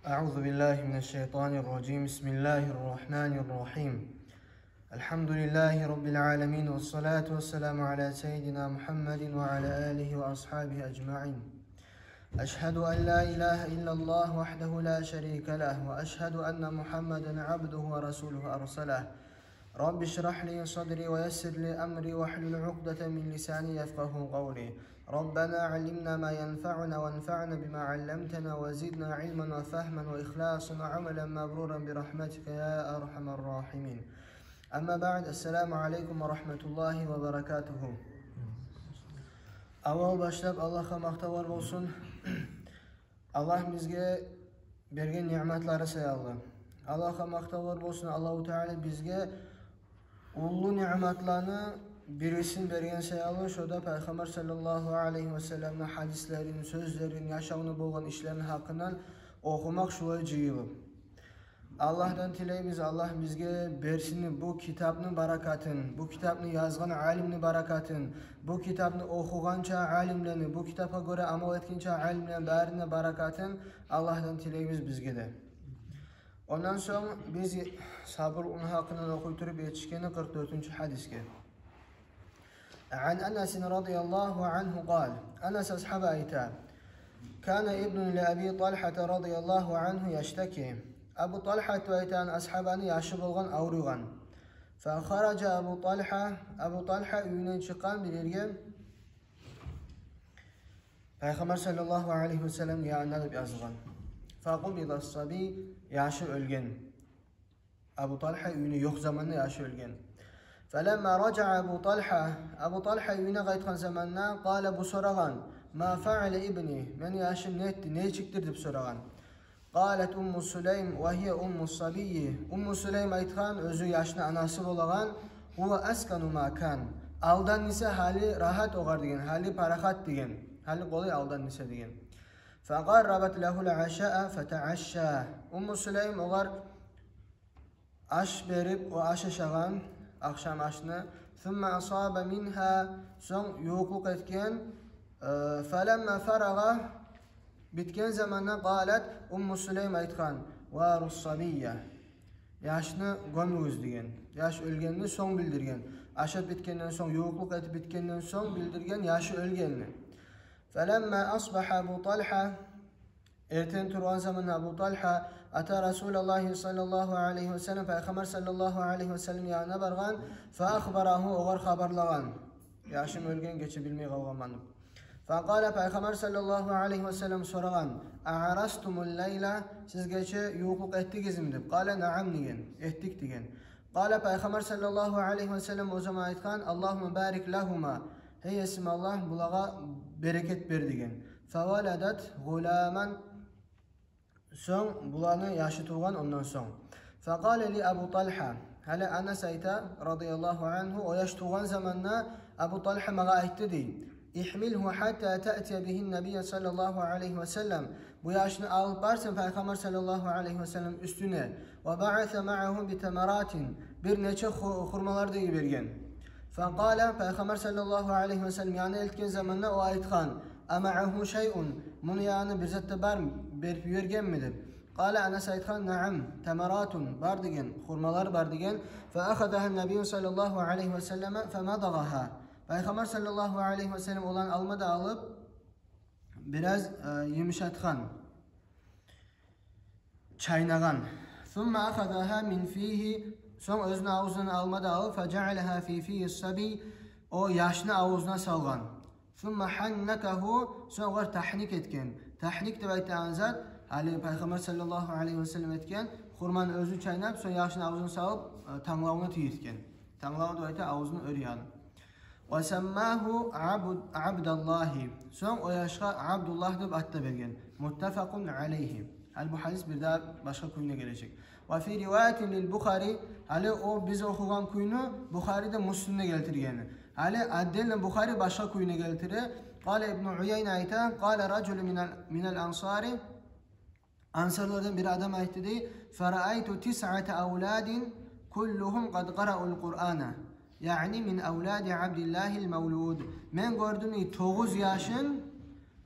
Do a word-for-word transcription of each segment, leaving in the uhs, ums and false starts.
أعوذ بالله من الشيطان الرجيم. بسم الله الرحمن الرحيم. الحمد لله رب العالمين، والصلاة والسلام على سيدنا محمد وعلى آله وأصحابه أجمعين. أشهد أن لا إله إلا الله وحده لا شريك له، وأشهد أن محمدا عبده ورسوله أرسله. رب اشرح لي صدري ويسر لي أمري واحلل عقدة من لساني يفقهوا قولي. ربنا علمنا ما ينفعنا وانفعنا بما علمتنا وزدنا علما وفهما وإخلاصا وعملا مبرورا برحمتك يا أرحم الراحمين. أما بعد، السلام عليكم ورحمة الله وبركاته. Аввал башлап Аллагьгъа макътавлар болсун. Аллагь бизге берген ниъматлары саялы. Аллагьгъа макътавлар болсун, Аллагьу Таала бизге уллу ниъматланы бирисин берген саялы, шо да Пайхаммар саллаллагьу алайгьи васалламны гьадислерин, сёзлерин, яшавунда болгъан ишлерин гьакъындан охумакъ, шулай жыйылып. Аллагьдан тилейбиз, Аллагь бизге берсин бу китапны баракатын, бу китапны язгъан алимни баракатын, бу китапны охугъанча алимлени, бу китапгъа гёре амал этгенче алимлени барына баракатын Аллагьдан тилейбиз бизге де. Ондан сонг биз сабурлукъну гьакъындан охуй туруп етишгени къыркъ дёртюнчю гьадисге. عن أنس رضي الله عنه قال، Анас асгьаба айта: كان ابن لأبي طلحة رضي الله عنه يشتكي. Абу Талгьа деп айтагъан асгьабаны яшы болгъан авруйгъан. فخرج أبو طلحة, Абу Талгьа уьюнден чыкъгъан бир ерге, Пайхаммар саллаллагьу алайгьи васаллам янына деп язылгъан. فقبض الصبي, яшы оьлген. Абу Талгьа уьюнде ёкъ заманда яшы оьлген. فلما رجع أبو طلحة, Абу Талгьа уьюне къайтгъан заманда, قال, бу сорагъан: ما فعل ابني, мени яшым не этди, не этдир деп сорагъан. قالت أم سليم وهي أم الصبي. Умму Сулейм айтгъан, оьзю яшны анасы болагъан: هو أسكن ما كان. Алдан эсе гьали рагьат огъар деген, гьали парахат деген, гьали къолай алдан эсе деген. فقربت له العشاء فتعشى. Умму Сулейм огъар аш берип, о аш ашагъан, ахшам ашны. ثم أصاب منها, сонг ювукълукъ этген. Э, فلما فرغ, битген заманда, قالت, Умму Сулейм айтгъан: واروا الصبي. Яшны гёмюгюз деген. Яш оьлгенни сонг билдирген. Ашап битгенден сонг, ювукълукъ этип битгенден сонг билдирген яшы оьлгенни. فلما أصبح أبو طلحة, эртен тургъан заманда Абу Талгьа أتى رسول الله صلى الله عليه وسلم, Пайхаммар саллаллагьу алайгьи васаллам янына баргъан, فأخبره, огъар хабарлагъан. Яшым оьлген, гече билмей къалгъанман деп. فقال, Пайхаммар саллаллагьу алайгьи васаллам сорагъан: أعرستم الليلة, сиз гече ювукълукъ этдигизми деп. قال: نعم, деген, этдик деген. قال, Пайхаммар саллаллагьу алайгьи васаллам о заман айтгъан: اللهم بارك لهما, гьей Есим Аллагь, булагъа берекет бер деген. فولدت غلاما, сонг буланы яшы тувгъан ондан сонг. فقال لي أبو طلحة, гьали Анас айта, رضي الله عنه, о яш тувгъан заманда Абу Талгьа магъа айтды дей: احمله حتى تأتي به النبي صلى الله عليه وسلم. Бу яшны алып бар сен Пайхаммар саллаллагьу алайгьи васаллам уьстюне. وبعث معه بتمرات, бир нече ху-, хурмалар да йиберген. فقال, Пайхаммар саллаллагьу алайгьи васаллам янына элтген заманда о айтгъан: أمعه شيء, муну янында бир зат да бармы, берип йибергенми деп. قال, Анас айтгъан: نعم, تمرات, бар деген, хурмалар бар деген. فأخذها النبي صلى الله عليه وسلم فمضغها. Пайхаммар саллаллагьу алайгьи васаллам оланы алма да алып, бираз, э, йымышатгъан, чайнагъан. ثم أخذها من فيه, сонг оьзюню авзундан алма да алып, فجعلها في في الصبي, о яшны авзуна салгъан. ثم حنكه, сонг огъар тагьник этген. Тагьник деп айтагъан зат, гьали Пайхаммар саллаллагьу алайгьи васаллам этген, хурманы оьзю чайнап, сонг яшны авзуна салып, э, танглавуна тийдиртген. Танглав деп айта авзуну оьр янын. وسماه عبد، عبد الله. Сонг о яшгъа Абдуллагь деп ат да берген. متفق عليه. Гьали бу гьадис бир дагъы башгъа кюйде гележек. وفي رواية للبخاري, гьали о биз охугъан кюйню Бухари де, Муслим де гелтирген. Гьали отдельно Бухари башгъа кюйде гелтире. قال ابن عيينة, айта: قال رجل من ال، من الأنصار, ансарлардан бир адам айтды дей: فرأيت تسعة أولاد كلهم قد قرأوا القرآن، يعني من أولاد عبد الله المولود. Мен гёрдюм дей тогъуз яшын,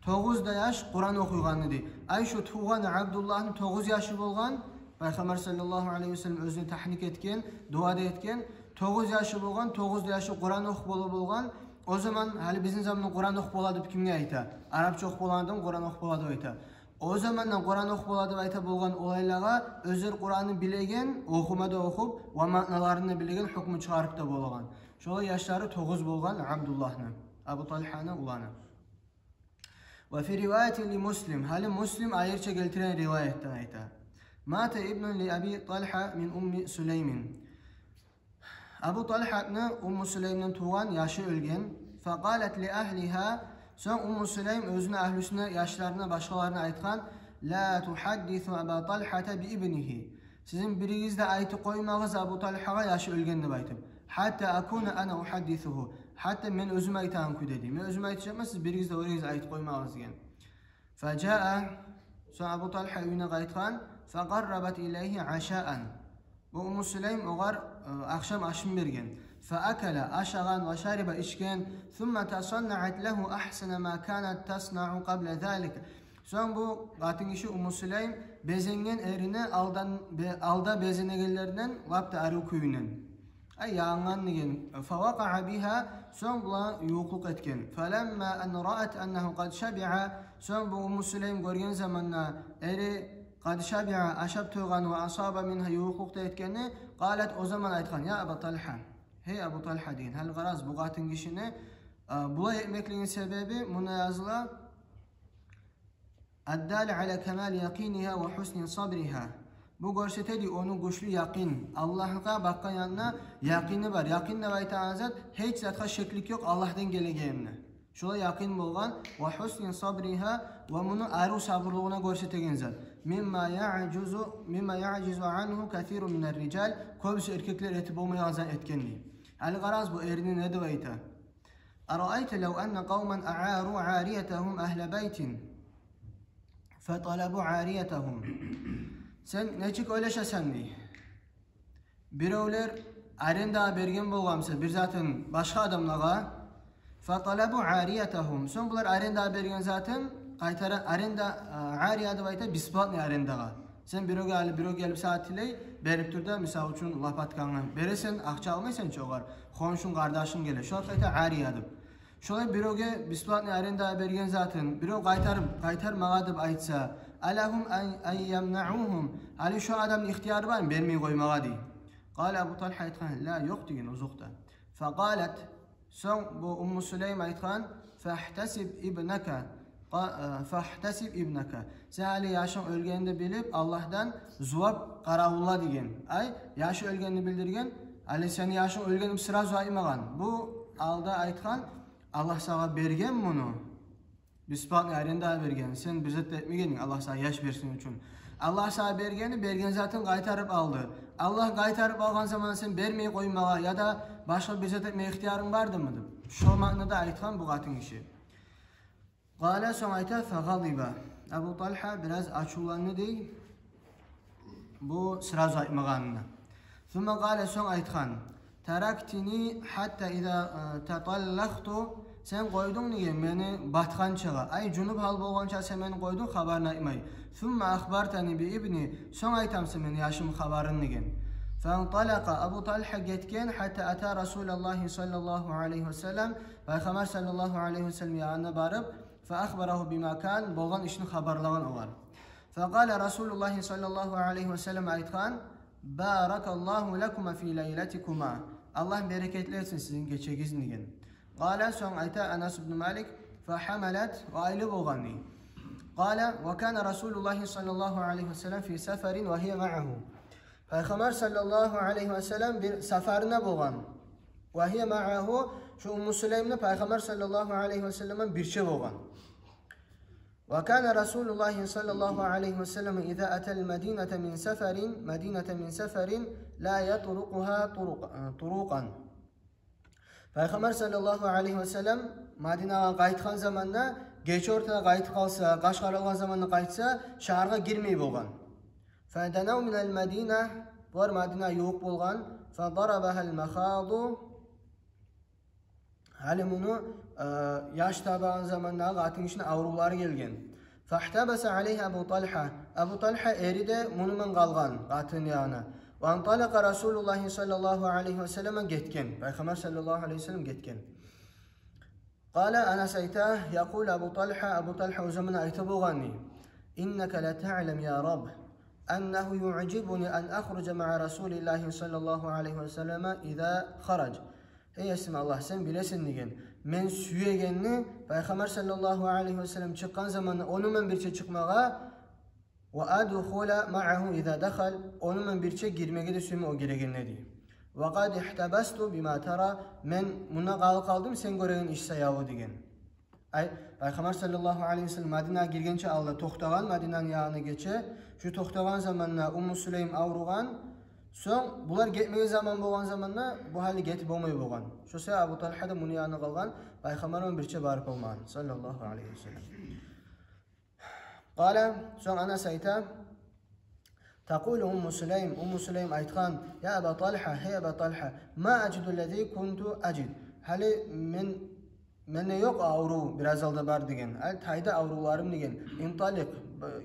Тогъуз да яш Къуран охуйгъанны дей. Ай, шо тувгъан Абдуллагьны тогъуз яшы болгъан, Пайхаммар саллаллагьу алайгьи ва саллам оьзюне тагьник этген, дуа да этген. Тогъуз яшы болгъан, тогъуз да яшы Къуран охуп бола болгъан. О заман, гьали бизин заманда Къуран охуп бола деп кимге айта? Арапча охуп бола адам Къуран охуп бола деп айта. О заманда Къуран охуп бола деп айта болгъан олайлагъа оьзлер Къуранны билеген, охума да охуп, ва маъналарын да билеген, гьукму чыгъарып да болагъан. Шолай яшлары тогъуз болгъан Абдуллагьны, Абу Талгьаны уланы. وفي رواية لمسلم, гьали Муслим айрыча гелтирген риваятдан айта. مات ابن لأبي طلحة من أم سليم. Абу Талгьаны Умму Сулеймден тувгъан яшы оьлген. فقالت لأهلها, сонг Умму Сулейм оьзюню агьлюсюне, яшларына, башгъаларына айтгъан: لا تحدثوا أبا طلحة بابنه. Сизин биригиз де айтып къоймагъыз Абу Талгьагъа яшы оьлген деп айтып. حتى أكون أنا أحدثه. Гьатта мен оьзюм айтагъан кюйде, дей. Мен оьзюм айтажакъман, сиз биригиз де, биригиз айтып къоймагъыз деген. فجاء, сонг Абу Талгьа уьюне къайтгъан. فقربت إليه عشاء. Бу Умму Сулейм огъар, э, ахшам ашын берген. فأكل, ашагъан, وشرب, ичген. ثم تصنعت له أحسن ما كانت تصنع قبل ذلك. Сонг бу къатынгиши Умму Сулейм безенген эрине алдан, бе-, алда безенегенлерден лап да арив кюйюнден. Ай, янгъан деген. فوقع بها, сонг булан ювукълукъ этген. فلما أن رأت أنه قد شبع, сонг бу Умму Сулейм гёрген заманда эри قد شبع, ашап тойгъан, وأصاب منها, ювукълукъ да этгенни, قالت, о заман айтгъан: يا أبا طلحة, гьей Абу Талгьа деген. Гьали къарагъыз, бу къатынгишини, а, булай этмеклигини себеби, мунда языла: الدال على كمال يقينها وحسن صبرها. Бу гёрсете, дей, ону гючлю якъин, Аллагьгъа бакъгъан янына якъини бар. Якъин деп айтагъан зат, гьеч затгъа шеклик ёкъ Аллагьдан гелегенине. Шолай якъин болгъан. وحسن صبرها, ва муну арив сабурлугъуна гёрсетеген зат. مما يعجز، مما يعجز عنه كثير من الرجال, кёбюсю эркеклер этип болмайгъан зат этген, дей. Гьали къарагъыз, бу эрине не деп айта: أرأيت لو أن قوما أعاروا عاريتهم أهل بيت فطلبوا عاريتهم. Сен нечик ойлашасан, дей? Биревлер арендагъа берген болгъан буса бир затын башгъа адамлагъа, فطلبوا عاريتهم, сонг булар арендагъа берген затын къайтара, аренда, а, ария деп айта бесплатный арендагъа. Сен биревге, гьали бирев гелип сагъа тилей, берип тур да, мисал учун, лопаткангны бересен, акъча алмайсан чы огъар, хоншунг, къардашынг геле, шо вакъти айта ария деп. Шолай биревге бесплатный арендагъа берген затын бирев къайтарып, къайтар магъа деп айтса, ألهم أن، أن يمنعوهم, гьали шо адамны ихтияры бармы бермей къоймагъа, дей. قال, Абу Талгьа айтгъан: لا, ёкъ деген, озокъда. فقالت, сонг бу Умму Сулейм айтгъан: فاحتسب ابنك, къа-, э, فاحتسب ابنك. Сен гьали яшынг оьлгенни билип, Аллагьдан зувап къаравулла деген. Ай, яшы оьлгенни билдирген, гьали сени яшынг оьлгенни сразу айтмагъан. Бу алда айтгъан: Аллагь сагъа берген муну, бесплатный арендагъа берген, сен бир зат да этмегенинг Аллагь сагъа яш берсин учун. Аллагь сагъа бергенни, берген затын къайтарып алды. Аллагь къайтарып алгъан заман сен бермей къоймагъа яда башгъа бир зат этме ихтиярынг бардымы деп, шо маънада айтгъан бу къатынгиши. قال, сонг айта: فغضب. Абу Талгьа бираз ачувланды, дей, бу сразу айтмагъанына. ثم قال, сонг айтгъан: تركتني حتى إذا، э, تطلقت, сен къойдунг деген мени батгъанчагъа, ай, жунуп гьал болгъанча сен мени къойдунг хабарын айтмай. ثم أخبرتني بابني, сонг айтамсан мени яшымны хабарын деген. فانطلق, Абу Талгьа гетген, حتى أتى رسول الله صلى الله عليه وسلم, Пайхаммар саллаллагьу алайгьи ва саллам янына барып, فأخبره بما كان, болгъан ишни хабарлагъан огъар. فقال رسول الله صلى الله عليه وسلم, айтгъан: بارك الله لكما في ليلتكما. Аллагь берекетли этсин сизин гечегизни деген. قال, сонг айта Анас ибн Малик: فحملت, ва айлы болгъан, дей. قال: وكان رسول الله صلى الله عليه وسلم في سفر وهي معه. Пайхаммар саллаллагьу алайгьи ва саллам бир сапарында болгъан. وهي معه, шу Умму Сулейм де Пайхаммар саллаллагьу алайгьи ва саллам булан бирче болгъан. وكان رسول الله صلى الله عليه وسلم إذا أتى المدينة من سفر، مدينة من سفر، لا يطرقها طرق، طرقا. Пайхаммар саллаллагьу алайгьи ва саллам Мадинагъа къайтгъан заманда, гече ортада къайтып къалса, къаш къаралгъан заманда къайтса, шагьаргъа гирмей болгъан. فدنوا من المدينة, булар Мадинагъа ювукъ болгъан. فضربها المخاض, Гьали муну, э, яш табагъан замандагъы къатын гишини аврувлары гелген. Фагьтабаса алайгьи Абу Талгьа. Абу Талгьа эри де муну булан къалгъан, къатыны янына. Ва инталакъа Расулуллагьи саллаллагьу алайгьи ва саллам, гетген. Пайхаммар саллаллагьу алайгьи ва саллам гетген. Къала, Анас айта, якъулу Абу Талгьа, Абу Талгьа о заман айта болгъан: «Иннака ла таълам, я Рабб, аннагьу юъжибуни ан ахружа маъа Расулиллагьи саллаллагьу алайгьи ва саллама иза харадж». Гьей Есим Аллагь, сен билесен, деген, мен сюегенни Пайхаммар саллаллагьу алайгьи ва саллам чыкъгъан заманда ону булан бирче чыкъмагъа, ва адхула маъагьу иза дахал, ону булан бирче гирмеге де сюемен о гирегенде, дей. Ва къад ихтабасту бима тара, мен мунда къалып къалдым сен гёреген иш саялы, деген. Ай, Пайхаммар саллаллагьу алайгьи ва саллам Мадинагъа гиргенче алда токътагъан, Мадинаны янына гече. Шу токътагъан заманда Умму Сулайм авругъан. Сонг булар гетмеге заман болгъан заманда бу гьали гетип болмай болгъан. Шо саялы Абу Талгьа да муну янына къалгъан, Пайхаммар булан бирче барып болмагъан, саллаллагьу алайгьи ва саллам. Къала, сонг Анас айта, такъулу Умму Сулайм, Умму Сулайм айтгъан: «Я Аба Талгьа, гьей Аба Талгьа, ма ажиду ллази кунту ажид». Гьали мен, менде ёкъ аврув, бираз алда бар деген. Гьали тайды аврувларым деген. Инталикъ, б-,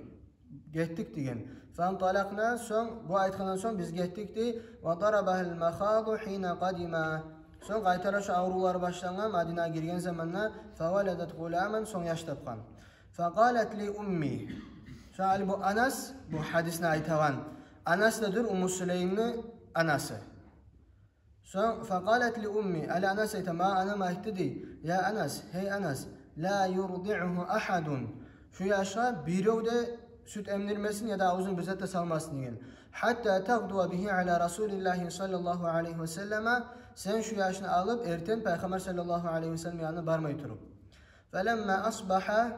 гетдик деген. Фанталакъна, сонг, бу айтгъандан сонг биз гетдик, дей. Ва дарабагьул махаду гьина къадима. Сонг къайтара шо аврувлар башлангъан, Мадинагъа гирген заманда, фаваладат гъуламан, сонг яш тапгъан. Факъалат ли умми. Шо гьали бу Анас, бу гьадисни айтагъан Анас да дюр, Умму Сулеймни анасы. Сонг, факъалат ли умми, гьали Анас айта, магъа анам айтды, дей: «Я Анас, гьей Анас, ла юрдиугьу агьадун». Шу яшгъа бирев де сют эмдирмесин яда авзуна бир зат да салмасын, деген. Гьатта тагъдува бигьи ала Расулиллагьи саллаллагьу алайгьи ва саллама, сен шу яшны алып, эртен Пайхаммар саллаллагьу алайгьи ва саллам янына бармай туруп. Фаламма асбагьа,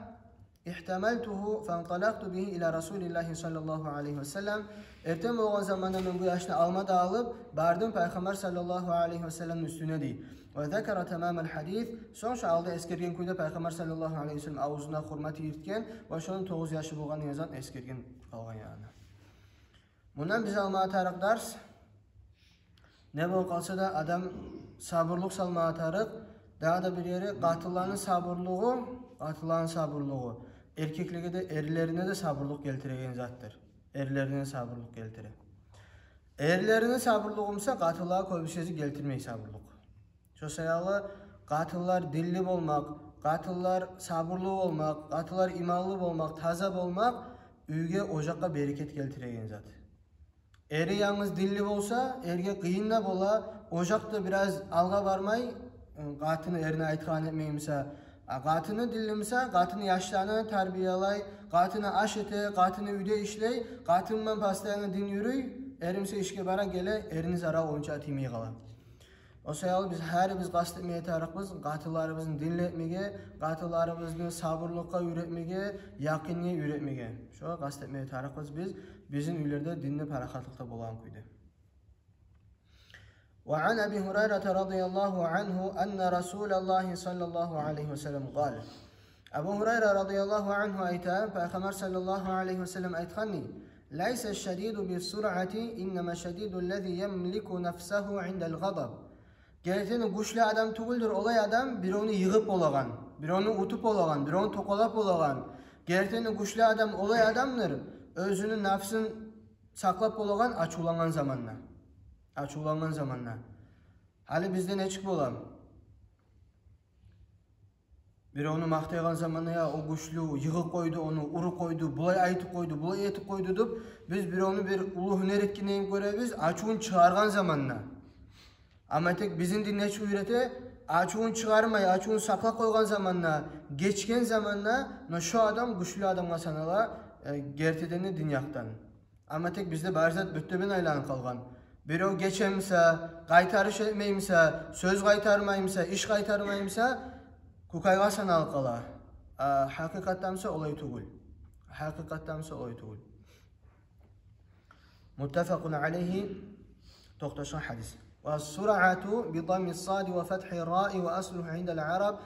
ихтамалтугьу фанталакъту бигьи ила Расулиллагьи саллаллагьу алайгьи ва саллам. Эртен болгъан заманда мен бу яшны алма да алып, бардым Пайхаммар саллаллагьу алайгьи ва салламны уьстюне, дей. Ва закара тамамал гьадис. Сонг шо алда эсгерген кюйде Пайхаммар саллаллагьу алайгьи ва саллам авзуна хурма тийиртген ва шону тогъуз яшы болгъан деген затны эсгерген къалгъан янына. Мундан биз алмагъа тарыкъ дарс. Не болуп къалса да, адам сабурлукъ салмагъа тарыкъ. Дагъы да бир ери, къатынланы сабурлугъу, къатынланы сабурлугъу эркеклеге де, эрлерине де сабурлукъ гелтиреген затдыр. Эрлерине сабурлукъ гелтире. Эрлерине сабурлугъу буса, къатынлагъа кёбюсюне гелтирмей сабурлукъ. Шо саялы къатынлар динли болмакъ, къатынлар сабурлу болмакъ, къатынлар иманлы болмакъ, таза болмакъ уьйге, ожакъгъа берекет гелтиреген зат. Эри янгыз динли болса, эрге къыйын да бола, ожакъ да бираз алгъа бармай, къатыны эрини айтгъанын этмей буса. А къатыны динли буса, къатыны яшланы тарбиялай, къатыны аш эте, къатыны уьйде ишлей, къатыны булан постоянно дин юрюй, эри буса ишге бара геле, эрини зарал онча тиймей къала. О саялы биз гьарибиз къаст этмеге тарыкъбыз къатынларыбызны динли этмеге, къатынларыбызны сабурлукъгъа уьйретмеге, якъинге уьйретмеге. Шогъар къаст этмеге тарыкъбыз биз, бизин уьйлерде динни парахатлыкъда болгъан кюйде. Ва ан Аби Гьурайрата радияллагьу ангьу анна Расулаллагьи саллаллагьу алайгьи ва саллам къала. Абу Гьурайра радияллагьу ангьу айта, Пайхаммар саллаллагьу алайгьи ва саллам айтгъан: «Лайса шадиду бис-суръати, иннама шадиду ллази ямлику нафсагьу индал гъадаб». Гертиден гючлю адам тюгюлдюр олай адам, биревню йыгъып болагъан, биревню утуп болагъан, биревню токъалап болагъан. Гертиден гючлю адам олай адамдыр, оьзюню нафсын сакълап болагъан ачувлангъан заманда. Ачувлангъан заманда. Гьали бизде нечик бола? Биревню макътайгъан заманда: «Я, о гючлю, йыгъып къойду ону, уруп къойду, булай айтып къойду, булай этип къойду», — деп, биз биревню бир уллу гьюнер этгендей гёребиз, ачувун чыгъаргъан заманда. Амма тек бизин дин нечик уьйрете? Ачувун чыгъармай, ачувун сакълап къойгъан заманда, гечген заманда, но шо адам гючлю адамгъа санала, э, гертиден де дин якъдан. Амма тек бизде бары зат бёттебен айланып къалгъан. Бирев гечемиса, къайтарыш этмеймиса, сёз къайтармаймиса, иш къайтармаймиса, кукайгъа саналып къала. А гьакъыкъатда буса олай тюгюл. Гьакъыкъатда буса олай тюгюл. Муттафакъун алайгьи, токъташгъан гьадис. Ва суръату би дамми сади ва фатхи раи ва аслугьу индал араб.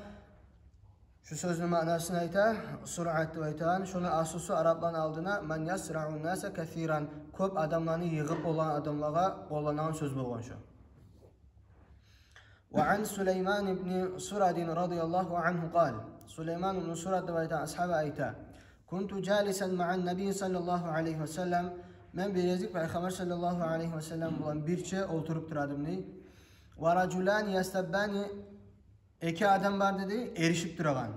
Шу сёзню маънасын айта, суръат деп айтагъан, шону аслусу арапланы алдына ман ясраун наса касиран, кёп адамланы йыгъып болагъан адамлагъа къолланагъан сёз болгъан шо. وعن سليمان بن سرد رضي الله عنه قال, Сулейман ибн Сурад деп айтагъан асгьаба айта: كنت جالسا مع النبي صلى الله عليه وسلم, мен бир гезик Пайхаммар саллаллагьу алайгьи васаллам булан бирче олтуруп тура эдим, дей. ورجلان يستبان, эки адам бар эди, эришип турагъан.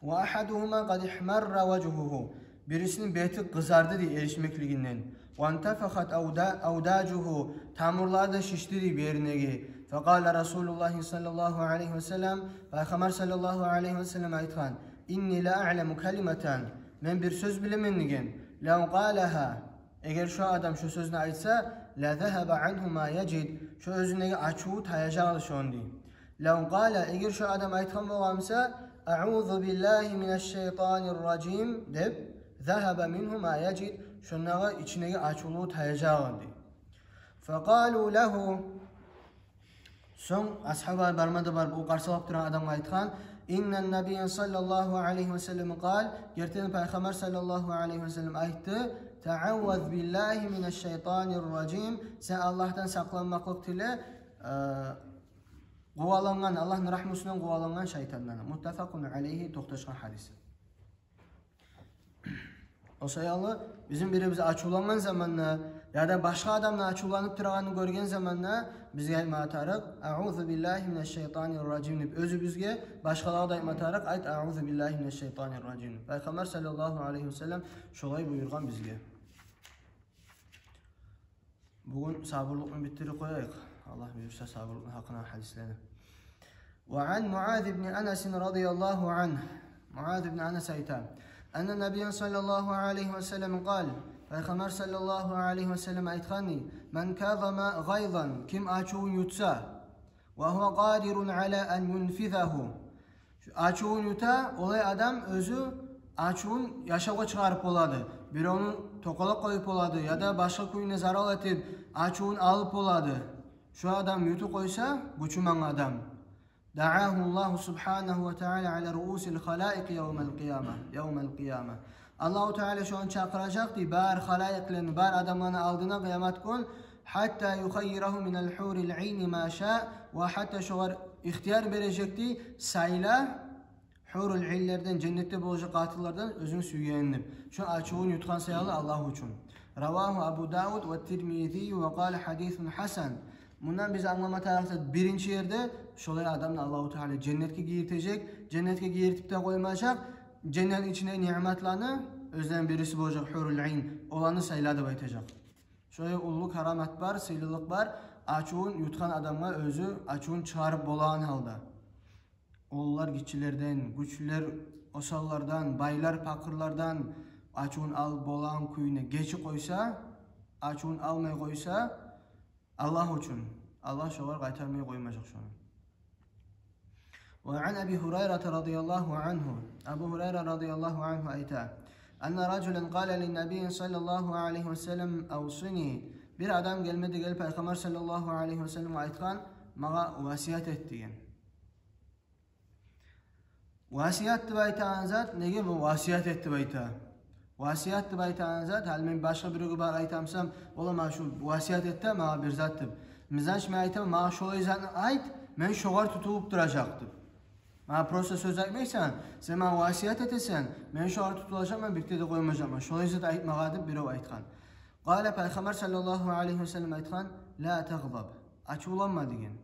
وأحدهما قد احمر وجهه, бирисини бети къызарды, дей, эришмеклигинден. وانتفخت أودا-, أوداجه, тамурлары да шишди, дей, беринеги. فقال رسول الله صلى الله عليه وسلم, Пайхаммар саллаллагьу алайгьи васаллам айтгъан: إني لأعلم كلمة, мен бир сёз билемен, деген. لو قالها, эгер шо адам шо сёзню айтса, لذهب عنه ما يجد, шо оьзюндеги ачуву таяжакъ эди шону, дей. لو قال, эгер шо адам айтгъан болгъан буса: أعوذ بالله من الشيطان الرجيم деп, ذهب منه ما يجد, шондагъы ичиндеги ачувлугъу таяжакъ эди. فقالوا له, сонг асгьабалар барма да барып, о къарсалап турагъан адамгъа айтгъан: إن النبي صلى الله عليه وسلم قال, гертиден Пайхаммар саллаллагьу алайгьи васаллам айтды: تعوذ بالله من الشيطان الرجيم, сен Аллагьдан сакъланмакълыкъ тиле, э, къувалангъан, Аллагьны рагьмусундан къувалангъан шайтандан. متفق عليه, токъташгъан гьадис. О саялы бизин бирибиз ачувлангъан заманда яда башгъа адамны ачувланып турагъанын гёрген заманда бизге айтмагъа тарыкъ: أعوذ بالله من الشيطان الرجيم деп оьзюбюзге, башгъалагъа да айтма тарыкъ: айт, أعوذ بالله من الشيطان الرجيم деп. Пайхаммар саллаллагьу алайгьи васаллам шолай буюргъан бизге. Бугюн сабурлукъну битдирип къояйыкъ. Аллагь буюрса, сабурлукъну гьакъына гьадислени. وعن معاذ بن أنس رضي الله عنه, Муаз ибн Анас айта: أن النبي صلى الله عليه وسلم قال, Пайхаммар саллаллагьу алайгьи васаллам айтгъан: من كظم غيظا, ким ачувун ютса, وهو قادر على أن ينفذه, ачувун юта, олай адам оьзю ачувун яшавгъа чыгъарып болады, биревню токъалап къоюп болады, яда башгъа кюйде зарал этип, ачувун алып болады. Шо адам ютуп къойса, гючю мангъы адам, دعاه الله سبحانه وتعالى على رؤوس الخلائق يوم القيامة, يوم القيامة. Аллагьу Таала шону чакъыражакъ, дей, бар халайыкъланы, бар адамланы алдына къыямат гюн, حتى يخيره من الحور العين ما شاء, ва гьатта шогъар ихтияр бережек, дей, сайла гьурул инлерден, женнетде болажакъ къатынлардан оьзюнг сюйгенин деп. Шо ачувун ютгъан саялы Аллагь учун. رواه أبو داود والترمذي وقال حديث حسن. Мундан биз англама тарыкъ, биринчи ерде шолай адамны Аллагьу Таала женнетге гиртежек, женнетге гиртип де къоймажакъ, женнет ичинде ниъматланы, оьзлени бириси болажакъ гьурул ин, оланы сайла деп айтажакъ. Шолай уллу карамат бар, сыйлылыкъ бар ачувун ютгъан адамгъа, оьзю ачувун чыгъарып болагъан гьалда. Уллулар гиччилерден, гючлюлер осаллардан, байлар пакъырлардан ачувун алып болагъан кюйде гечип къойса, ачувун алмай къойса, Аллагь учун, Аллагь шогъар къайтармай къоймажакъ шону. وعن أبي هريرة رضي الله عنه, Абу Гьурайра радияллагьу ангьу айта: أن رجلا قال للنبي صلى الله عليه وسلم: أوصني. Бир адам гелме де гелип Пайхаммар саллаллагьу алайгьи васалламгъа айтгъан: «Магъа васият эт», — деген. Васият деп айтагъан зат, неге бу васият эт деп айта? Васият деп айтагъан зат, гьали мен башгъа биревге барып айтамсам, ола, магъа шу васият эт де, магъа бир зат деп. Мисал учун, мен айтаман: «Магъа шолай затны айт, мен шогъар тутулуп туражакъ», — деп. Магъа просто сёз айтмайсан, сен магъа васият этесен, мен шогъар тутулажакъман, бир де къоймажакъман, шолай зат айт магъа деп бирев айтгъан. Къала, Пайхаммар саллаллагьу алайгьи васаллам айтгъан: «Ла тагъдаб», ачувланма деген.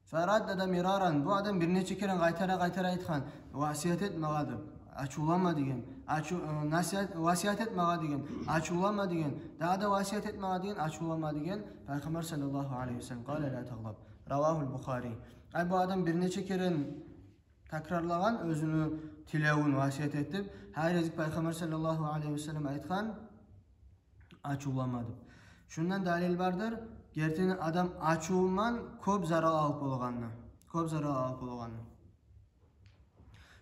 Фараддада мираран, бу адам бир нече керен къайтара-къайтара айтгъан: «Васият эт магъа», — деп, ачувланма деген. Ачу-, э, насият, «Васият эт магъа», — деген, ачувланма деген. Дагъы да: «Васият эт магъа», — деген, ачувланма деген. Пайхаммар саллаллагьу алайгьи васаллам. Къала: «Ла тагъдаб». Равагьул Бухари. Ай, бу адам бир нече керен такрарлагъан оьзюню тилевюн, васият этип, гьар гезик Пайхаммар саллаллагьу алайгьи васаллам айтгъан: «Ачувланма», — деп. Шундан далил бардыр, гертиден адам ачувундан кёп зарал алып болагъанына. Кёп зарал алып болагъанына.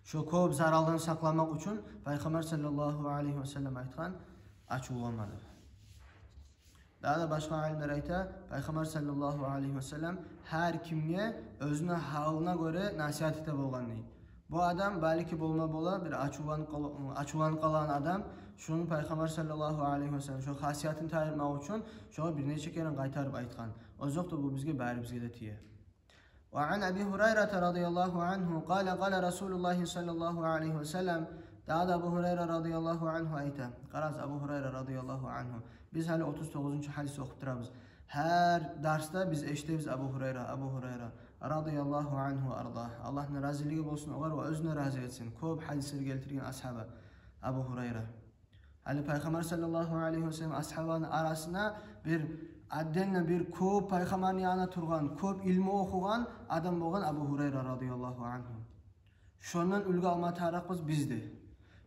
Шо кёп заралдан сакъланмакъ учун Пайхаммар саллаллагьу алайгьи васаллам айтгъан: «Ачувланма», — деп. Дагъы да башгъа алимлер айта, Пайхаммар саллаллагьу алайгьи васаллам гьар кимге оьзюню гьалына гёре насият эте болгъан дей. Бу адам, балики, болма бола бир ачувланып къала-, ачувланып къалагъан адам, шуну Пайхаммар саллаллагьу алайгьи васаллам шо хасиятын тайдырмакъ учун шогъар бир нече керен къайтарып айтгъан. Озокъда, бу бизге, барыбызгъа да тие. وعن أبي هريرة رضي الله عنه قال قال رسول الله صلى الله عليه وسلم. Дагъы да Абу Гьурайра радияллагьу ангьу айта. Къарагъыз, Абу Гьурайра радияллагьу ангьу. Биз гьали отуз тогъузунчу гьадис охуп турабыз. Гьар дарсда биз эшитебиз Абу Гьурайра, Абу Гьурайра радияллагьу ангьу ва ардагь. Аллагьны разилиги болсун огъар ва оьзюн де рази этсин. Кёп гьадислер гелтирген асгьаба Абу Гьурайра. Гьали Пайхаммар саллаллагьу алайгьи ва саллам асгьабаны арасына бир отдельно, бир кёп Пайхаммарны янында тургъан, кёп илму охугъан адам болгъан Абу Гьурайра радияллагьу ангьу. Шондан уьлгю алма тарыкъбыз биз де.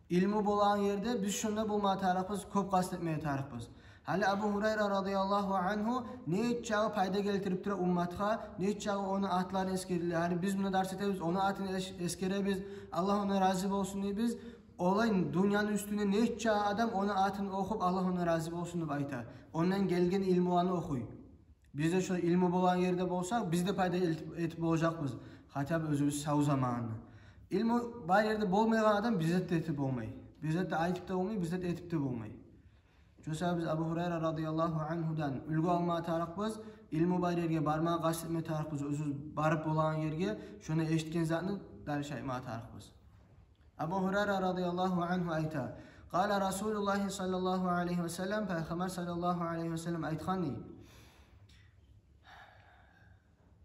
Илму болагъан ерде биз шонда болма тарыкъбыз, кёп къаст этме тарыкъбыз. Гьали Абу Гьурайра радияллагьу ангьу нечакъы пайда гелтирип тура умматгъа, нечакъы ону атларын эсгериле. Гьали биз муна дарс этебиз, ону атын эс-, эсгеребиз, Аллагь ондан рази болсун дейбиз. Олай дюньяны уьстюнде нече адам ону атын охуп, Аллагь ондан рази болсун деп айта. Ондан гелген илмуланы охуй. Биз де шо илму болагъан ерде болсакъ, биз де пайда этип, этип болажакъбыз. Хотя бы оьзюбюз сав заманда. Илму бар ерде болмайгъан адам бир зат да этип болмай. Бир зат да айтып да болмай, бир зат этип де болмай. Шо саялы биз Абу Гьурайра радияллагьу ангьудан уьлгю алма тарыкъбыз, илму бар ерге барма къаст этме тарыкъбыз, оьзюбюз барып болагъан ерге, шону эшитген затны дальше айтма тарыкъбыз. Абу Гьурайра радияллагьу ангьу айта: «Къала Расулуллагьи саллаллагьу алайгьи ва саллам», Пайхаммар саллаллагьу алайгьи ва саллам айтгъан дей: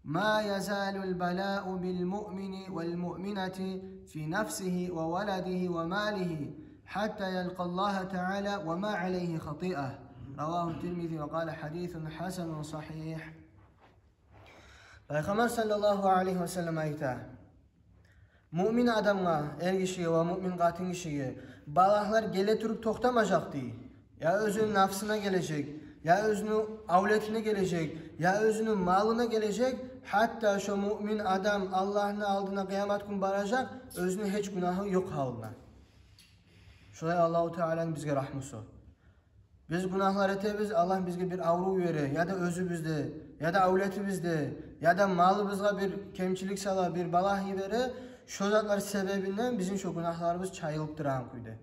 «Ма язалул балау бил муъмини вал муъминати фи нафсигьи ва валадигьи ва малигьи хьатта ялкъаллагьа таала ва ма алайгьи хатиа». Равагьу Тирмизи ва къала: «Хьадисун хьасанун сагьигь». Пайхаммар саллаллагьу алайгьи ва саллам айта: муъмин адамгъа, эр гишиге ва муъмин къатын гишиге балагьлар геле туруп токътамажакъ дей. Я оьзюню нафсына гележек, я оьзюню авлетине гележек, я оьзюню малына гележек. Гьатта шо муъмин адам Аллагьны алдына къыямат гюн баражакъ, оьзюню гьеч гюнагьы ёкъ гьалына. Шолай Аллагьу Тааланы бизге рагьмусу. Биз гюнагьлар этебиз, Аллагь бизге бир аврув бере, яда оьзюбюзде, яда авлетибизде, яда малыбызгъа бир кемчилик сала, бир балагь йибере. Шо затлар себебинден бизин шо гюнагьларыбыз чайылып турагъан кюйде.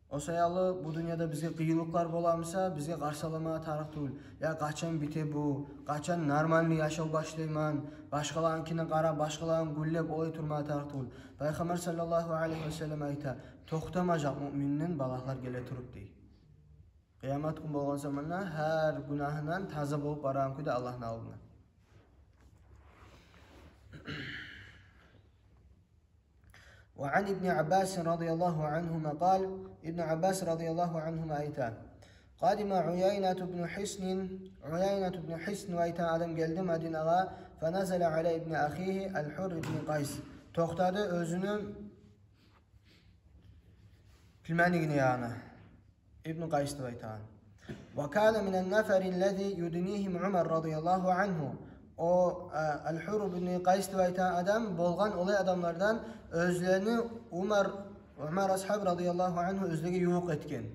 О саялы бу дюньяда бизге къыйынлыкълар боламыса, бизге къарсаламагъа тарыкъ тюгюл. Я къачан бите бу, къачан нормальный яшав башлайман, башгъаларынкине къарап, башгъаларын гюнлеп, олай турмагъа тарыкъ тюгюл. Пайхаммар саллаллагьу алайгьи ва саллам айта: «Токътамажакъ муъминден балагьлар геле туруп», — дей. Къыямат гюн болгъан заманда гьар гюнагьындан таза болуп барагъан кюйде Аллагьны алдына. وعن ابن عباس رضي الله عنهما قال, Ибну Аббас радияллагьу ангьума айта: «Къадима Уяйнату бну Хиснин», Уяйнату бну Хисн деп айтагъан адам гелди Мадинагъа, «фаназала аля ибни ахигьи аль-Хурр ибни Къайс». Токътады оьзюню племяннигини янына, Ибну Къайс деп айтагъан. «Ва кана минан нафари аллази юднигьим Умар радияллагьу ангьу». О, э, аль-Хурр ибни Къайс деп айтагъан адам болгъан олай адамлардан, оьзлени Умар, Умар асгьаб радияллагьу ангьу оьзлеге ювукъ этген.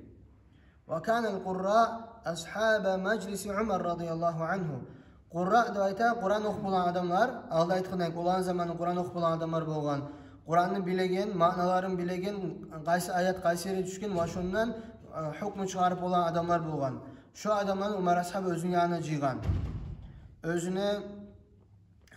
«Ва кана аль-къурра асгьаба мажлиси Умар радияллагьу ангьу». Къурра деп айта, Къуран охуп болагъан адамлар, алда айтгъандай, оланы заманы Къуран охуп болагъан адамлар болгъан. Къуранны билеген, маъналарын билеген, къайсы аят къайсы ерде тюшген ва шондан, э, гьукму чыгъарып болагъан адамлар болгъан. Шо адамланы Умар асгьаб оьзюню янына жыйгъан. Оьзюню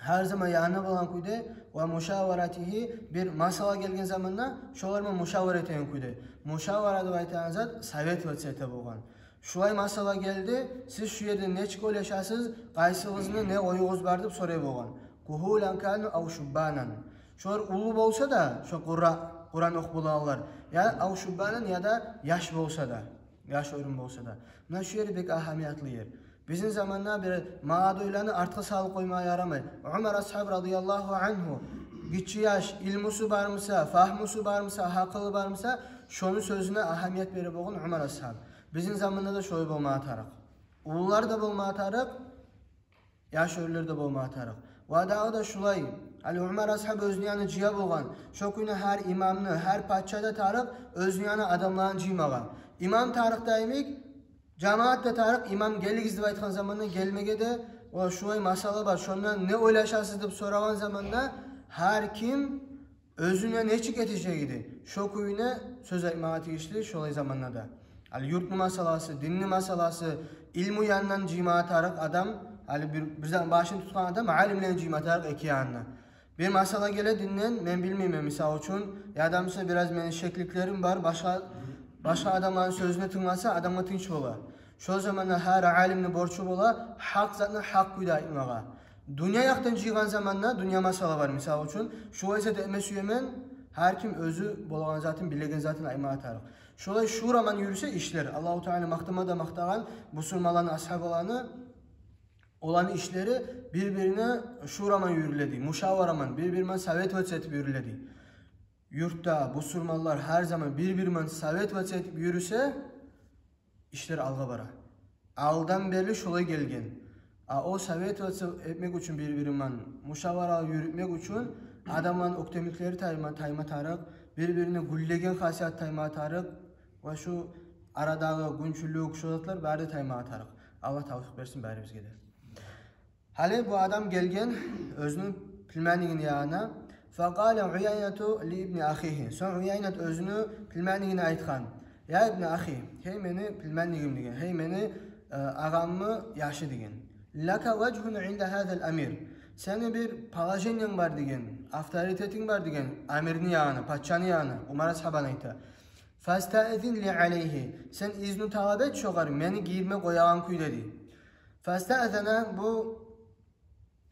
гьар заман янында болагъан кюйде, «ва мушаваратигьи», бир масъала гелген заманда шолар булан мушавара этеген кюйде. Мушавара деп айтагъан зат советоваться эте болгъан. Шулай масъала гелди, сиз шу ерде нечик ойлашасыз, къайсыгъызны не оюгъуз бар деп сорай болгъан. «Кугьулан кану ав шуббанан». Шолар уллу болса да, шо Къурра-, Къуран охуп болагъанлар, я ав шуббанан, яда яш болса да, яш оьрюм болса да. Муна шу ер бек агьамиятлы ер. Бизин заманда бир молодойланы артгъа салып къоймагъа ярамай. Умар асгьаб радияллагьу ангьу, гиччи яш, илмусу бармыса, фагьмусу бармыса, гьакъылы бармыса, шону сёзюне агьамият бере болгъан Умар асгьаб. Бизин заманда да шолай болмагъа тарыкъ. Уллулар да болмагъа тарыкъ, яш оьрлер де болмагъа тарыкъ. Ва дагъы да шулай, гьали Умар асгьаб оьзюню янына жыя болгъан. Шо кюйню гьар имамны, гьар пача да тарыкъ оьзюню янына адамларын жыймагъа. Имам тарыкъ да йимик, жамаат да тарыкъ. Имам, «Гелигиз», — деп айтгъан заманда гелмеге де, ва шулай масъала бар, шондан не ойлашасыз деп сорагъан заманда, гьар ким оьзюне нечик этежек эди, шо кюйню сёз айтмагъа тийишли шолай заманда да. Ал юртну масъаласы, динни масъаласы, илму янындан жыймагъа тарыкъ адам, Гьали бир, бир затны башын тутгъан адам алимлени жыйма тарыкъ эки янына. Бир масъала геле динден, мен билмеймен, мисал учун, яда буса бираз мени шекликлерим бар, башгъа, башгъа адамланы сёзюне тынгласа, адамгъа тынч бола. Шо заманда гьар алимни борчу бола гьакъ затны гьакъ кюйде айтмагъа. Дюнья якъдан жыйгъан заманда, дюнья масъала бар, мисал учун, шулай зат этме сюемен, гьар ким оьзю болагъан затын, билеген затын айтмагъа тарыкъ. Шолай шураман юрюсе ишлер, Аллагьу Таала макътама да макътагъан бусурманланы, асгьабаланы, оланы ишлери бир-бирине шураман юрюле дей, мушавараман, бир-бири ман советоваться этип юрюле дей. Юртда бусурманлар гьар заман бир-бири ман советоваться этип юрюсе, ишлер алгъа бара. Алдан берли шолай гелген. А о советоваться этмек учун, бир-бири ман мушавара юрютмек учун, адамланы оьктемликлери тайма, тайма тарыкъ, бир-бирине гюллеген хасият тайма тарыкъ, ва шу арадагъы гюнчюлюк, шо затлар бары да таймагъа тарыкъ. Аллагь тавфикъ берсин барибизге де. Гьали бу адам гелген оьзюню племяннигини янына. Факъала Уяйнату ли ибни ахигьи. Сонг Уяйнат оьзюню племяннигине айтгъан: «Я ибни ахи, гьей мени племяннигим», — деген, — «гьей мени, э, агъамны яшы», — деген. «Лака важгьун инда гьазал амир. Сени бир положениянг бар, — деген, — авторитетинг бар, — деген, — амирни янына, пачаны янына», — Умар асгьабаны айта. «Фастаъзин ли алайгьи. Сен изну талап эт шогъар, мени гирме къоягъан кюйде», — дей. Фастаъзана, бу,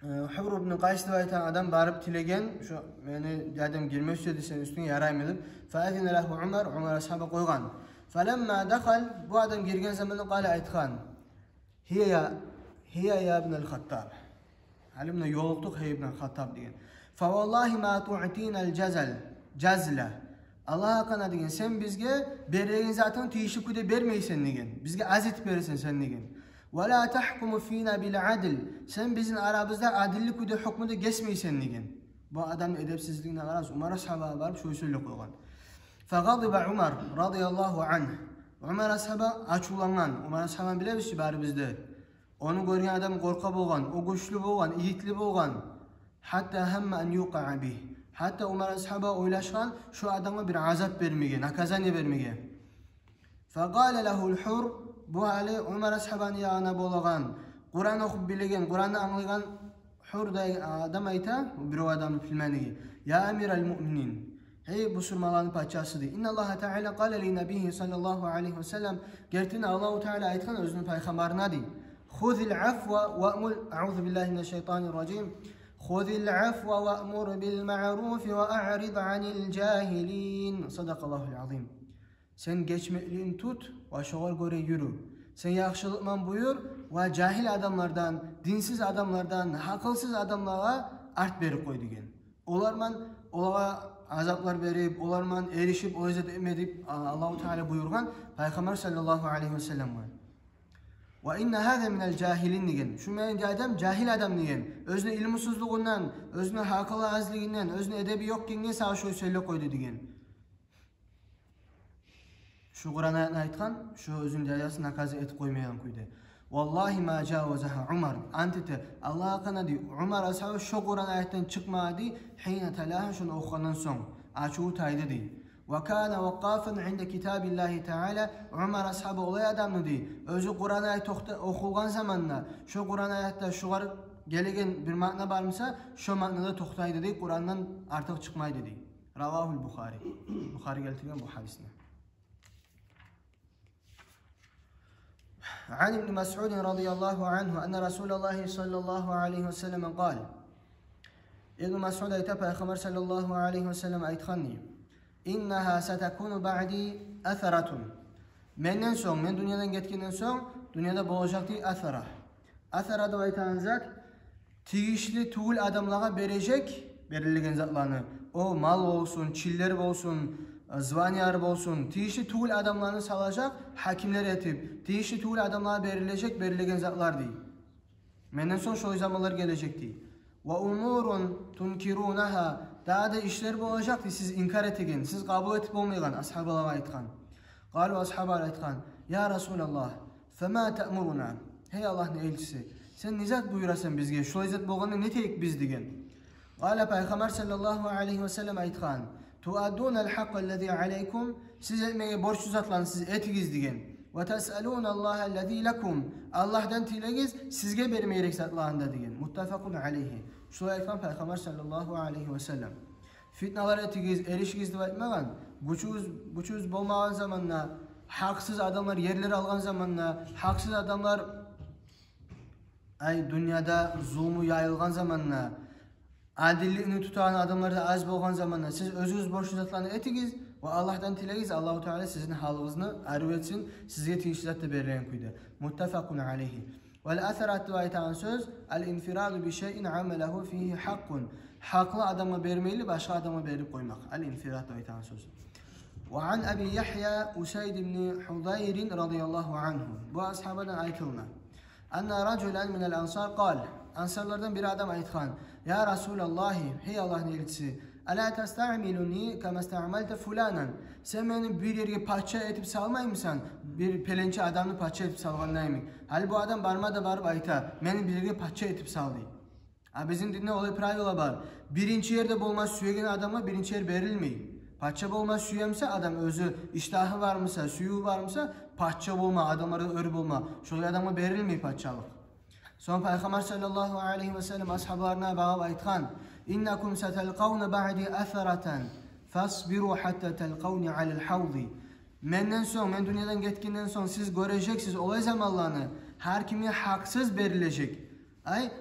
э, Гьур ибн Къайс деп айтагъан адам барып тилеген, шо мени дядям гирме сюеди сени уьстюнге, яраймы деп. Фаазина лагьу Умар, Умар асгьаба къойгъан. Фаламма дахал, бу адам гирген заманда къала, айтгъан: «Гьия я, гьия я ибн аль-Хаттаб». Гьали муна ёлукъдукъ, «Гьей ибн аль-Хаттаб», — деген. «Фаваллагьи ма туътина аль-жазал, жазла. Аллагь гьакъына, — деген, — сен бизге береген затынгны тийишли кюйде бермейсен, — деген. — Бизге аз этип бересен сен», — деген. «Ва ла тахкуму фина бил адл. Сен бизин арабызда адиллик кюйде гьукму да гесмейсен», — деген. Бу адамны эдепсизлигине къарагъыз, Умар асгьабагъа барып шолай сёйлеп къойгъан. Фагъадиба Умар радияллагьу ангь. Умар асгьаба ачувлангъан. Умар асгьабаны билебиз чи барыбыз да. Ону гёрген адам къоркъа болгъан, о гючлю болгъан, игитли болгъан. Гьатта гьамма ан юкъаа бигь. Гьатта Умар асгьаба ойлашгъан шо адамгъа бир азап бермеге, наказание бермеге. Факъала лагьул Гьур, бу гьали Умар асгьабаны ягъына болагъан, Къуран охуп билеген, Къуранны англайгъан Гьур деген адам айта, бирев адамны племянниги: «Я амир аль-муъминин, гьей бусурманланы пачасы, — дей, — инна Аллагьа таала къала ли набиййигьи саллаллагьу алайгьи ва саллам, гертиден Аллагьу таала айтгъан оьзюню пайхаммарына, — дей, — хузил афва ва амур, аузу биллагьи минаш шайтанир ражим, хузил афва ва амур бил маъруфи ва аърид анил жагьилин». Садакъаллагьул азим. Сен гечмекликни тут ва шогъар гёре юрю. Сен яхшылыкъ ман буюр ва жагьил адамлардан, динсиз адамлардан, гьакъылсыз адамлагъа арт берип къой, — деген. Олар ман, олагъа азаплар берип, олар ман эришип, олай зат этме деп, а, Аллагьу таала буюргъан пайхаммар саллаллагьу алайгьи ва салламгъа. «Ва инна гьаза минал жагьилин», — деген. Шу мени дядям жагьил адам, — деген. Оьзюню илмусузлугъундан, оьзюню гьакъылы азлыгъындан, оьзюню эдеби ёкъ экенге сагъа шолай сёйлеп къойду, — деген. Шу Къуран аятны айтгъан, шу оьзюню дядясын наказать этип къоймайгъан кюйде. «Валлагьи ма жавазагьа Умар». Ант эте, Аллагь гьакъына, — дей, — Умар асгьаба шо Къуран аятдан чыкъмады, — дей, — гьина талагьа, шону охугъандан сонг. Ачуву тайды, — дей. «Ва кана вакъафан инда китабиллагьи таала». Умар асгьаба олай адамды, — дей, — оьзю Къуран аят токъта-, охулгъан заманда, шо Къуран аятда шугъар гелеген бир маъна бармыса, шо маънада токътайды, — дей, — Къурандан артыкъ чыкъмайды», — дей. Равагьул Бухари. Бухари гелтирген бу гьадисни. Ан ибни Масъудин радияллагьу ангьу анна Расулаллагьи саллаллагьу алайгьи ва саллам къала. Ибну Масъуд айта, пайхаммар саллаллагьу алайгьи ва саллам айтгъан дей: «Иннагьа сатакуну баъди асаратун». Менден сонг, мен дюньядан гетгенден сонг, дюньяда болажакъ дей асара. Асара деп айтагъан зат, тийишли тюгюл адамлагъа бережек, берилеген затланы. О мал болсун, чинлер болсун, званиялар болсун, тийишли тюгюл адамланы салажакъ гьакимлер этип, тийишли тюгюл адамлагъа берилежек берилеген затлар дей. Менден сонг шолай заманлар гележек дей. «Ва умурун тункирунагьа», дагъы да ишлер болажакъ дей, сиз инкар этеген, сиз къабул этип болмайгъан, асгьабалагъа айтгъан. Къалу, асгьабалар айтгъан: «Я Расулаллагь, фама таъмуруна?» Гьей Аллагьны элчиси, сен не зат буюрасан бизге? Шолай зат болгъанда не этейик биз? — деген. Къала, пайхаммар саллаллагьу алайгьи ва саллам айтгъан: «Туаддуналь хакъкъаллази алайкум», сиз этмеге борчлу затланы сиз этигиз, — деген. «Ва тасъалуна Аллагьа аллази лакум». Аллагьдан тилегиз, сизге бермеге герек затланы да деген. Муттафакъун алайгьи. Шулай айтгъан Пайхаммар саллаллагьу алайгьи ва саллам. Фитналар этигиз, эришигиз деп айтмагъан. Гючюгюз, гючюгюз болмагъан заманда, гьакъсыз адамлар ерлер алгъан заманда, гьакъсыз адамлар, ай, дюньяда зулму яйылгъан заманда, адилликни тутагъан адамлар да аз болгъан заманда, сиз оьзюгюз борчлу затланы этигиз ва Аллагьдан тилегиз, Аллагьу Таала сизин гьалыгъызны арив этсин, сизге тийишли зат да берилген кюйде. Муттафакъун алайгьи. Вал асарат деп айтагъан сёз, ал инфираду би шайин амалагьу фигьи гьакъкъун. Гьакълы адамгъа бермейли, башгъа адамгъа берип къоймакъ. Ал инфират деп айтагъан сёз. Ва ан Аби Ягья Усайд ибн Гьудайрин радияллагьу ангьу. Бу асгьабадан айтылына. Анна ражулан минал ансар къал. Ансарлардан бир адам айтгъан: «Я Расулаллагьи, гьей Аллагьны элчиси, ала тастаъмилуни кама стаъмалта фуланан? Сен мени бир ерге пача этип салмаймысан, бир пеленче адамны пача этип салгъанда йимик?» Гьали бу адам барма да барып айта: «Мени бир ерге пача этип сал», – дей. А бизин динде олай правила бар. Биринчи ерде болма сюеген адамгъа биринчи ер берилмей. Пача болма сюемсе адам, оьзю иштагьы бармыса, сюювю бармыса, пача болма, адамлардан оьр болма, шолай адамгъа берилмей пачалыкъ. Сонг Пайхаммар саллаллагьу алайгьи ва саллам асгьабаларына багъып айтгъан: «Иннакум саталкъавна баъди асаратан, фасбиру гьатта талкъавни алал гьавди». Менден сонг, мен дюньядан гетгенден сонг сиз гёрежексиз олай заманланы, гьар кимге гьакъсыз берилежек. Ай,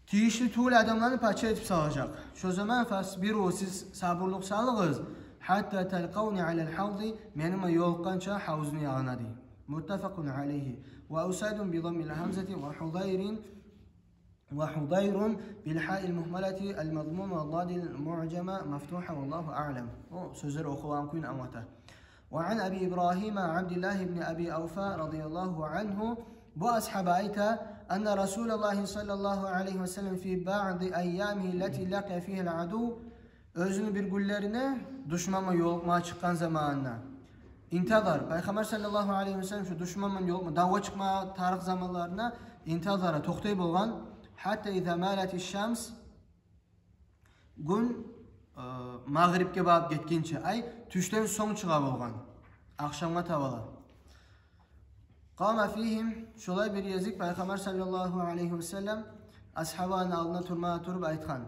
тийишли тюгюл адамланы пача этип салажакъ. Шо заман, фасбиру, сиз сабурлукъ салыгъыз, гьатта талкъавни алал гьавди, мени булан ёлукъгъанча гьавузну ягъына, дей. Муттафакъун алайгьи. Ва Усайдун би даммил гьамзати ва Гьудайрин, ва Гьудайрун бил гьаил мугьмалати ал мадмума вад дадил муъжама мафтугьа, валлагьу аълам. О сёзлер охулгъан кюйню англата. Ва ан Аби Ибрагьима Абдиллагь ибн Аби Авфа радияллагьу ангьу, бу асгьаба айта: «Анна Расулаллагьи саллаллагьу алайгьи ва саллам фи баъди айямигьи ллати лакъия фигьа ал-адув». Оьзюню бир гюнлерине душман булан ёлукъмагъа чыкъгъан заманына, интазар, Пайхаммар саллаллагьу алайгьи ва саллам шу душман булан ёлукъма, давгъа чыкъмагъа тарыкъ заманларына интазара, токътай болгъан, гьатта иза малати шамс, гюн, э, магърибге багъып гетгинче, ай, тюшден сонг чыгъа болгъан, ахшамгъа табала. Къама фигьим, шолай бир гезик Пайхаммар саллаллагьу алайгьи ва саллам асгьабаны алдына турма туруп айтгъан.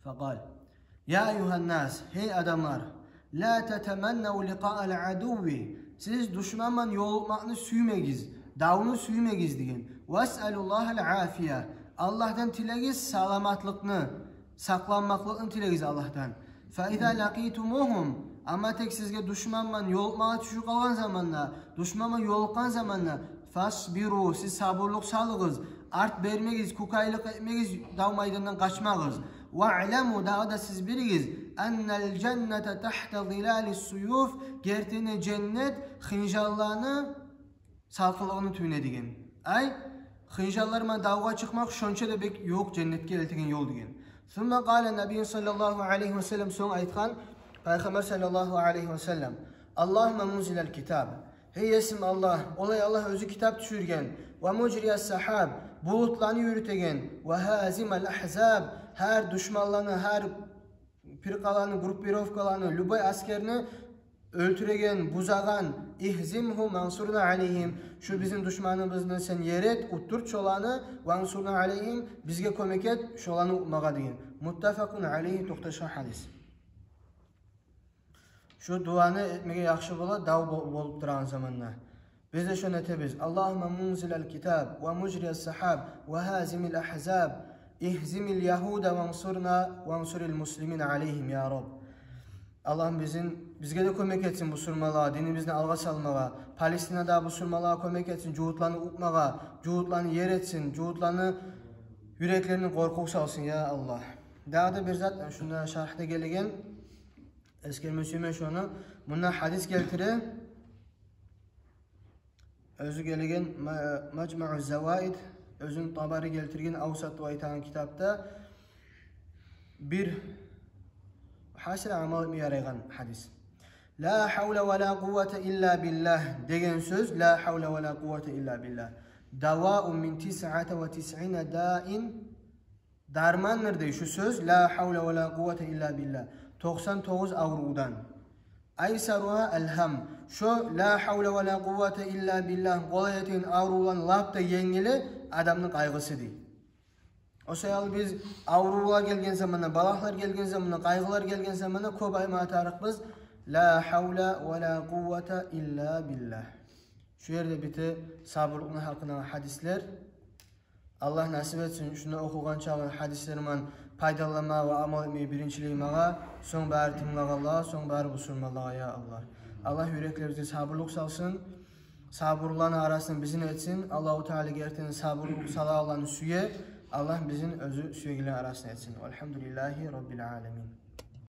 Факъал: «Я айюгьан нас, гьей адамлар, ла татаманнав ликъа ал-адуви, сиз душман булан ёлукъмакъны сюймегиз, давну сюймегиз, – деген. – Васъалуллагьал афия, Аллагьдан тилегиз саламатлыкъны, сакъланмакълыкъны тилегиз Аллагьдан. Фа иза лакъитумугьум, амма тек сизге душман булан ёлукъмагъа тюшюп къалгъан заманда, душман булан ёлукъгъан заманда, фасбиру, сиз сабурлукъ салыгъыз, арт бермегиз, кукайлыкъ этмегиз, дав майдандан къачмагъыз. Ваъламу, дагъы да сиз билигиз, аннал жанната тагьта зилалис суюф, гертиден женнет хынжалланы салкъынлыгъыны тюбюнде», – деген. Ай, хынжаллар булан давгъа чыкъмакъ шонча да бек ювукъ женнетге элтеген ёл деген. Сумма къала набийю саллаллагьу алайгьи ва саллам, сонг айтгъан Пайхаммар саллаллагьу алайгьи ва саллам: «Аллагьумма мунзилал китаб, гьей Есим Аллагь, олай Аллагь оьзю китап тюшюрген, ва мужрияс сахаб, булутланы юрютеген, ва гьазимал агьзаб, гьар душманланы, гьар пиркъаланы, группировкаланы, любой аскерни оьлтюреген, бузагъан, игьзимгьум вансурна алайгьим, шу бизин душманыбызны сен ер эт, уттурт шоланы, вансурна алайгьим, бизге кёмек эт шоланы утмагъа», – деген. Муттафакъун алайгьи, токъташгъан гьадис. Шу дуаны этмеге яхшы бола дав бол-, болуп турагъан заманда. Биз де шону этебиз. Аллагьумма мунзилал китаб ва мужрияс сахаб ва гьазимил агьзаб, игьзимил ягьуда вансурна, вансурил муслимина алайгьим, я Раб. Аллагьым бизин, бизге де кёмек этсин бусурманлагъа динибизни алгъа салмагъа, Палестинада бусурманлагъа кёмек этсин жугьутланы утмагъа, жугьутланы ер этсин, жугьутланы юреклерине къоркъув салсын, я Аллагь. Дагъы да бир зат, шунда шаргьда гелеген, эсгерме сюемен шону. Мунда гьадис гелтире. Оьзю гелеген Ма-, Мажмау Заваид, оьзюн Табари гелтирген Авсат деп айтагъан китапда, бир гьасил амал этме ярайгъан гьадис. «Ла гьавла ва ла къуввата илла биллагь» деген сёз, «Ла гьавла ва ла къуввата илла биллагь. Даваун мин тисъата ва тисъина даин». Дармандыр дей шу сёз, «Ла гьавла ва ла къуввата илла биллагь». Токъсан тогъуз аврувдан. Айсаругьа алгьам. Шо ла гьавла ва ла къуввата илла биллагь къолай этеген аврувланы лап да енгили адамны къайгъысы дей. О саялы биз аврувлар гелген заманда, балагьлар гелген заманда, къайгъылар гелген заманда кёп айтма тарыкъбыз: ла гьавла ва ла къуввата илла биллагь. Шу ерде бите сабурлукъну гьакъындагъы гьадислер. Аллагь насип этсин шунда охугъан чакъы гьадислер булан пайдаланма ва амал этме биринчилей магъа, сонг бары тынглагъанлагъа, сонг бары бусурманлагъа, я Аллагь. Аллагь юреклерибизге сабурлукъ салсын. Сабурланы арасында бизин этсин. Аллагьу Таала гертиден сабурлукъ салагъанланы сюе. Аллагь бизин оьзю сюегенлени арасында этсин. Валгьамдулиллагьи раббил аламин.